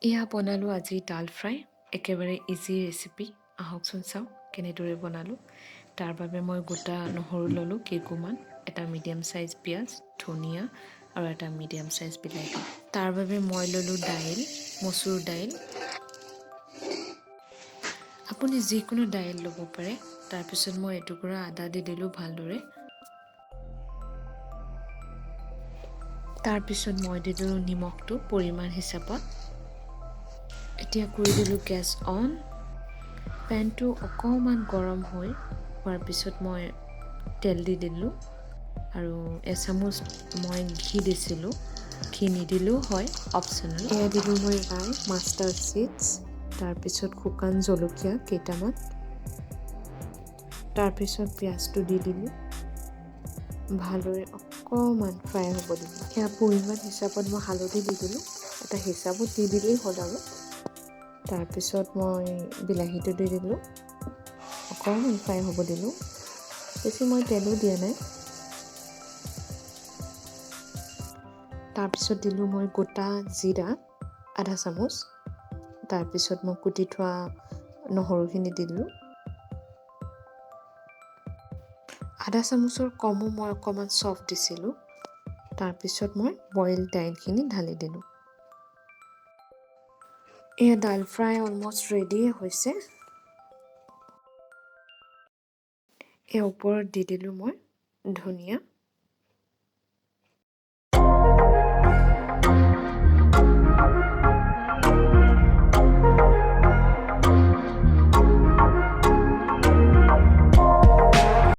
এয়া বনালোঁ আজি ডাল ফ্ৰাই, একেবাৰে ইজি ৰেচিপি। আহকচোন চাওঁ কেনেদৰে বনালোঁ। তাৰ বাবে মই গোটা নহৰু ল'লোঁ কেইকোমান, এটা মিডিয়াম চাইজ পিঁয়াজ, ধনিয়া আৰু এটা মিডিয়াম চাইজ বিলাহী। তাৰ বাবে মই ল'লোঁ দাইল, মচুৰ দাইল। আপুনি যিকোনো দাইল ল'ব পাৰে। তাৰপিছত মই এটুকুৰা আদা দি দিলোঁ ভালদৰে। তাৰপিছত মই দি দিলোঁ নিমখটো পৰিমাণ হিচাপত। এতিয়া কৰি দিলোঁ গেছ অন। পেনটো অকণমান গৰম হৈ হোৱাৰ পিছত মই তেল দি দিলোঁ আৰু এচামুচ মই ঘি দিছিলোঁ। ঘি নিদিলেও হয়, অপশ্যনেল। এয়া দিলোঁ মই ৰাই, মাষ্টাৰ্ড চিডছ, তাৰপিছত শুকান জলকীয়া কেইটামান, তাৰপিছত পিঁয়াজটো দি দিলোঁ। ভালদৰে অকণমান ফ্ৰাই হ'ব দিলোঁ। এয়া পৰিমাণ হিচাপত মই হালধি দি দিলোঁ, এটা হিচাপত দি দিলেই হ'ল আৰু। তাৰপিছত মই বিলাহীটো দি দিলোঁ, অকণমান ফ্ৰাই হ'ব দিলোঁ, বেছি মই তেলো দিয়া নাই। তাৰপিছত দিলোঁ মই গোটা জিৰা আধা চামুচ। তাৰপিছত মই কুটি থোৱা নহৰুখিনি দিলোঁ। আধা চামুচৰ কমো মই অকণমান চফ দিছিলোঁ। তাৰপিছত মই বইল দাইলখিনি ঢালি দিলোঁ। এয়া ডাল ফ্ৰাই অলমষ্ট ৰেডিয়ে হৈছে। এয়া ওপৰত দি দিলোঁ মই ধনিয়া।